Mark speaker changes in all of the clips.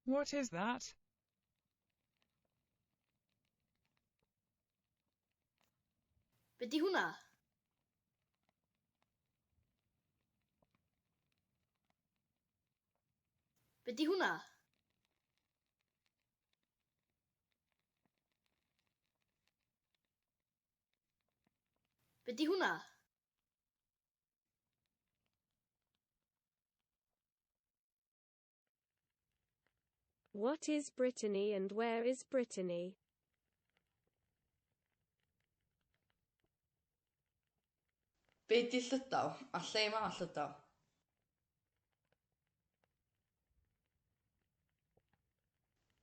Speaker 1: What is that?
Speaker 2: Be di hwnna? Be di hwnna? Be di hwnna?
Speaker 3: What is Brittany and where is Brittany?
Speaker 4: Be 'di Llydaw, a lle mae Llydaw?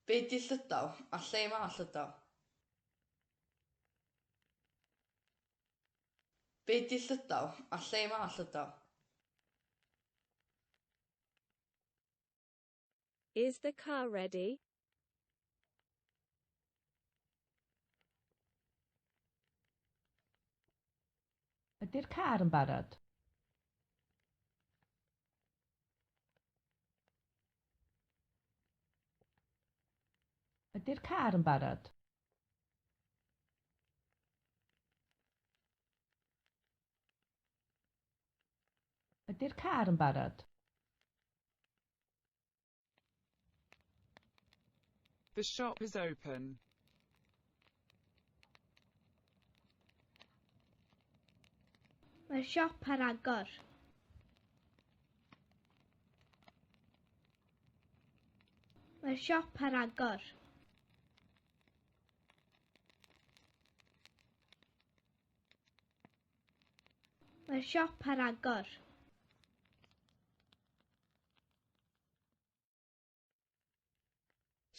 Speaker 4: Be 'di Llydaw, a lle mae Llydaw? Be 'di Llydaw, a lle mae Llydaw?
Speaker 3: Is the car ready?
Speaker 5: Ydy'r car yn barod? Ydy'r car yn barod? Ydy'r car yn barod?
Speaker 1: The shop is open.
Speaker 6: Mae'r siop ar agor. Mae'r siop ar agor. Mae'r siop ar agor.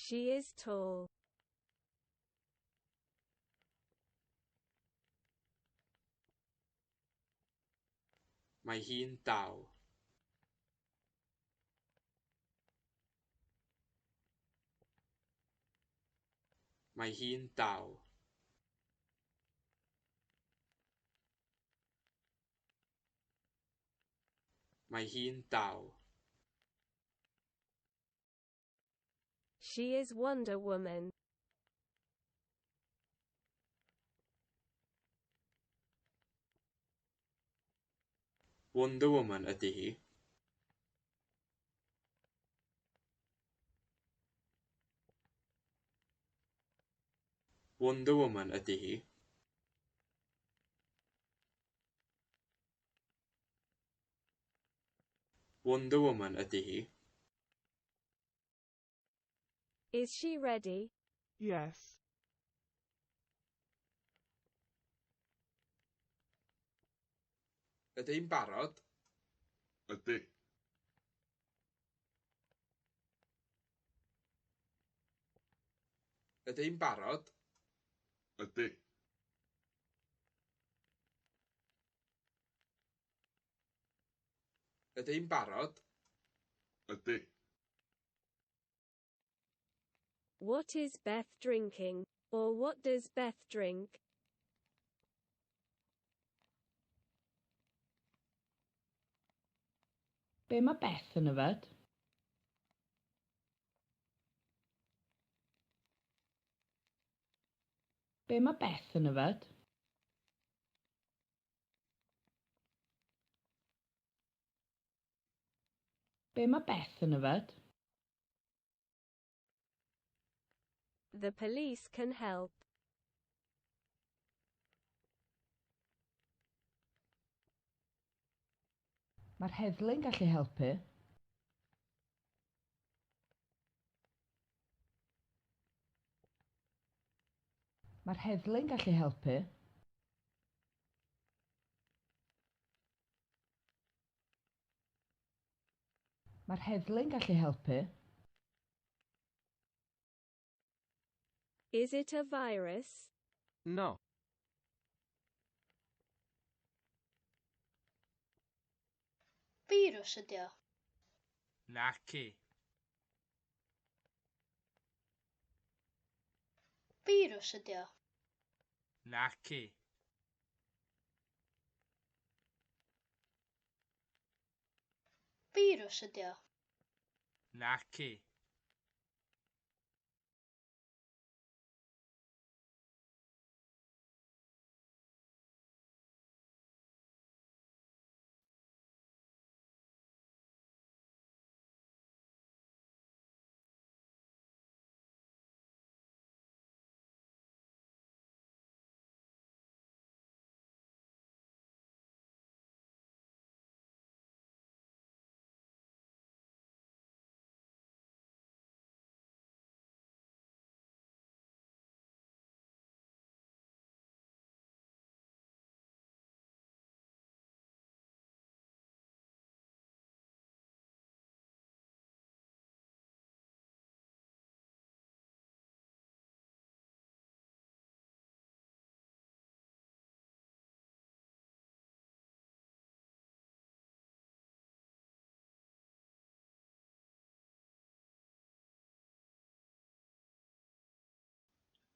Speaker 3: She is tall.
Speaker 7: Mae hi'n dal. Mae hi'n dal. Mae hi'n dal.
Speaker 3: She is Wonder Woman.
Speaker 7: Wonder Woman ydy hi. Wonder Woman ydy hi. Wonder Woman ydy hi.
Speaker 3: Is she ready?
Speaker 1: Yes.
Speaker 7: Ydy hi'n barod?
Speaker 8: Ydy.
Speaker 7: Ydy hi'n barod?
Speaker 8: Ydy.
Speaker 7: Ydy hi'n barod?
Speaker 8: Ydy.
Speaker 3: What is Beth drinking? Or what does Beth drink?
Speaker 5: Be mae Beth yn yfed? Be mae Beth yn yfed? Be mae Beth yn yfed?
Speaker 3: The police can help.
Speaker 5: Mae'r heddlu'n gallu helpu. Mae'r heddlu'n gallu helpu. Mae'r heddlu'n gallu helpu.
Speaker 3: Is it a virus?
Speaker 9: No.
Speaker 2: Feirws ydy o.
Speaker 7: Naci.
Speaker 2: Feirws ydy o.
Speaker 7: Naci.
Speaker 2: Feirws ydy o.
Speaker 7: Naci.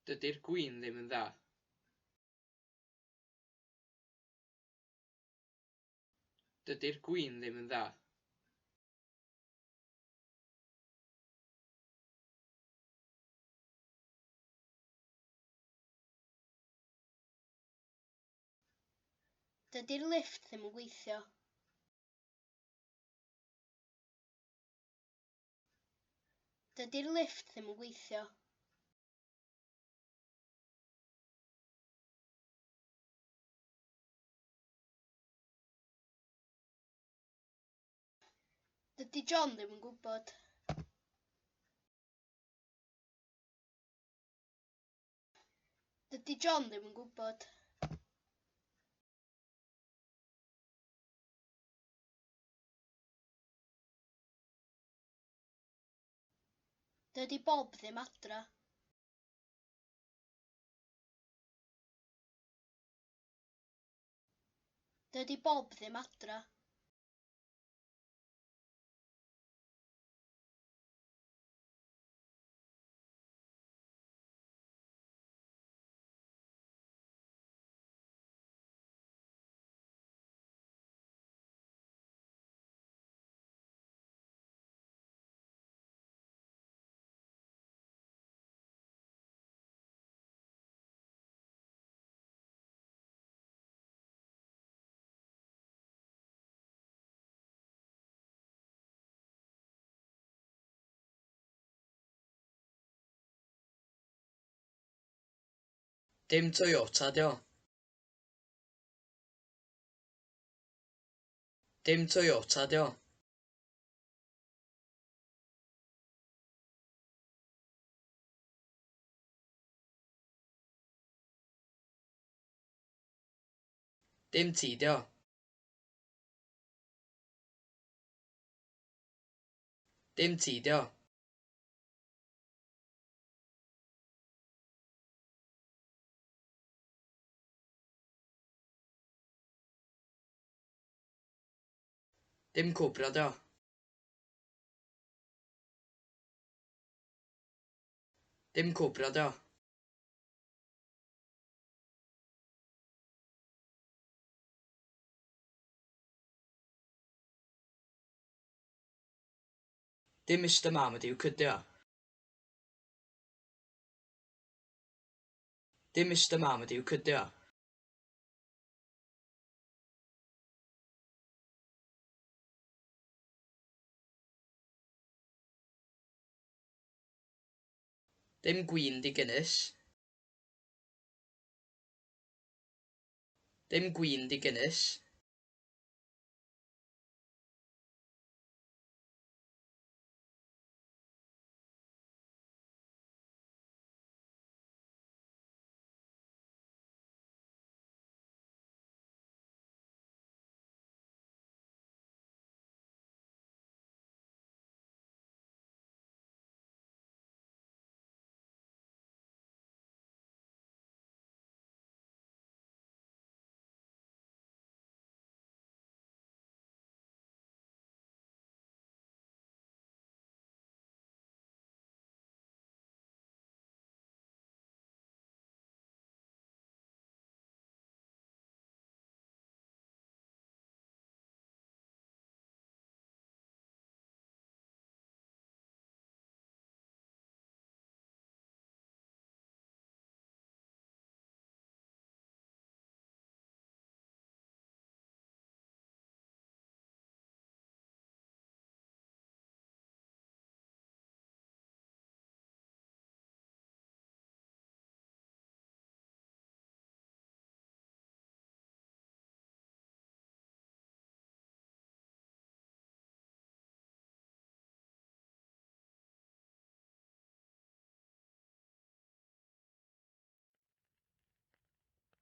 Speaker 7: Dydy'r gwin ddim yn dda. Dydy'r gwin ddim yn dda.
Speaker 2: Dydy'r lifft ddim yn gweithio. Dydy'r lifft ddim yn gweithio. Dydy John ddim yn gwybod. Dydy John ddim yn gwybod. Dydy Bob ddim adra. Dydy Bob ddim adra.
Speaker 4: Dim Toyota 'di o. Dim Toyota 'di o. Dim ti 'di o. Dim ti 'di o. Dim cobra 'di o. Dim cobra 'di o. Dim Mr Marmaduke ydy o. Dim Mr Marmaduke ydy o. Dim gwin 'di Guinness. Dim gwin 'di Guinness.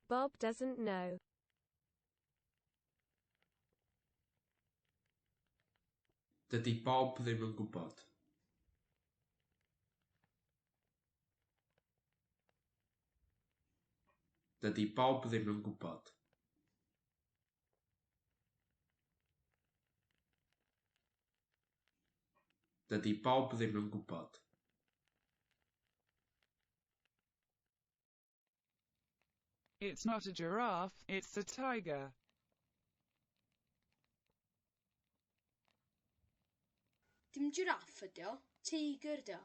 Speaker 3: Bob doesn't know.
Speaker 7: Dydy Bob ddim yn gwybod. Dydy Bob ddim yn gwybod. Dydy Bob ddim yn gwybod.
Speaker 1: It's not a giraffe, it's a tiger.
Speaker 2: Dim jiráff ydy o, teigr ydy o.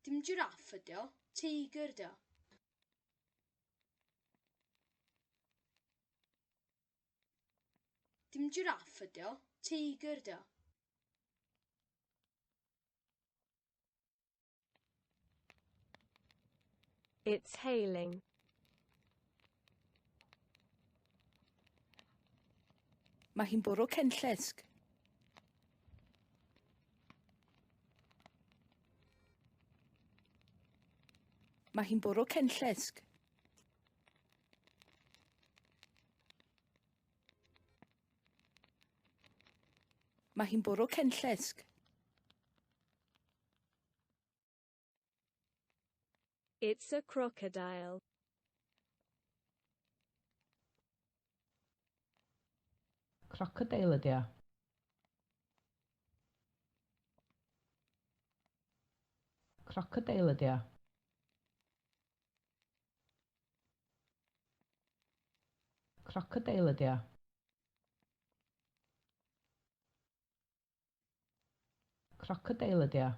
Speaker 2: Dim jiráff ydy o, teigr ydy o. Dim jiráff ydy o, teigr ydy o.
Speaker 3: It's hailing.
Speaker 5: Mae hi'n bwrw cenllysg. Mae hi'n bwrw cenllysg. Mae hi'n bwrw cenllysg.
Speaker 3: It's a crocodile.
Speaker 5: Crocodeil ydy o. Crocodeil ydy o. Crocodeil ydy o. Crocodeil ydy o.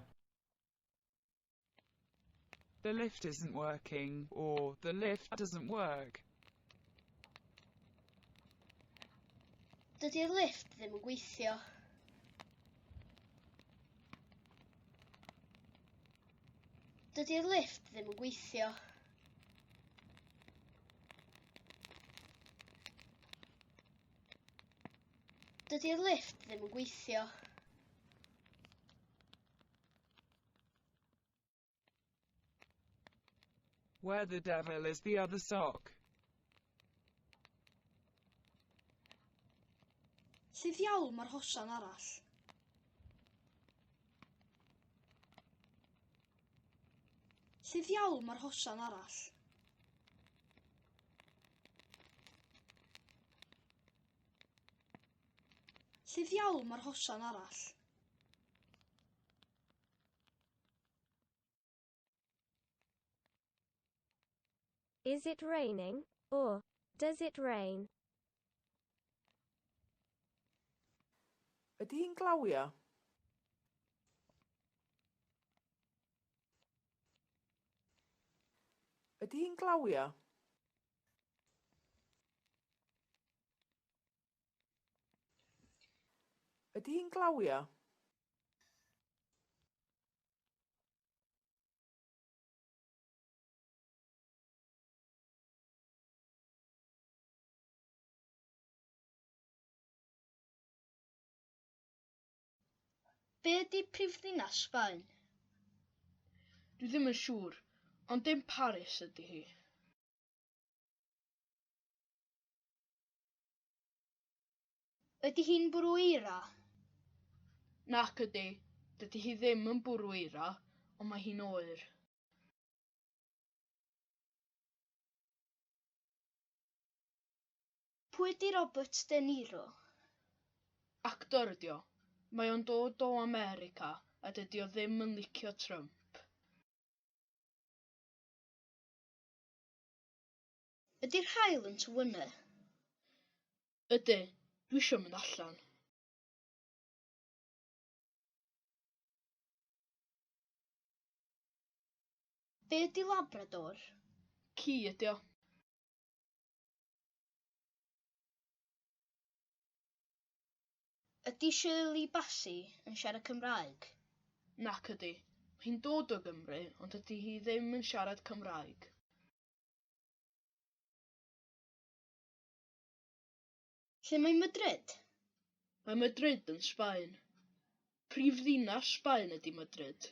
Speaker 1: The lift isn't working, or the lift doesn't work.
Speaker 2: Dydy'r lifft ddim yn gweithio. Dydy'r lifft ddim yn gweithio. Dydy'r lifft ddim yn gweithio.
Speaker 1: Where the devil is the other sock?
Speaker 2: Lle ddiawl mae'r hosan arall? Lle ddiawl mae'r hosan arall? Lle ddiawl mae'r hosan arall?
Speaker 3: Is it raining? Or, does it rain?
Speaker 9: Ydy hi'n glawio? Ydy hi'n glawio? Ydy hi'n glawio?
Speaker 2: Be ydy prifddinas Sbaen?
Speaker 10: Dwi ddim yn siŵr, ond dim Paris ydy hi.
Speaker 2: Ydy hi'n bwrw eira?
Speaker 10: Nac ydy, dydy hi ddim yn bwrw eira, ond mae hi'n oer.
Speaker 2: Pwy ydy Robert De Niro?
Speaker 10: Actor ydy o. Mae o'n dod o America a dydy o ddim yn licio Trump.
Speaker 2: Ydy'r haul yn tywynnu?
Speaker 10: Ydy, dwi isio mynd allan.
Speaker 2: Be ydy Labrador?
Speaker 10: Ci ydy o.
Speaker 2: Ydy Shirley Bassey yn siarad Cymraeg?
Speaker 10: Nac ydy. Mae hi'n dod o Gymru, ond dydy hi ddim yn siarad Cymraeg.
Speaker 2: Lle mae Madrid?
Speaker 10: Mae Madrid yn Sbaen. Prifddinas Sbaen ydy Madrid.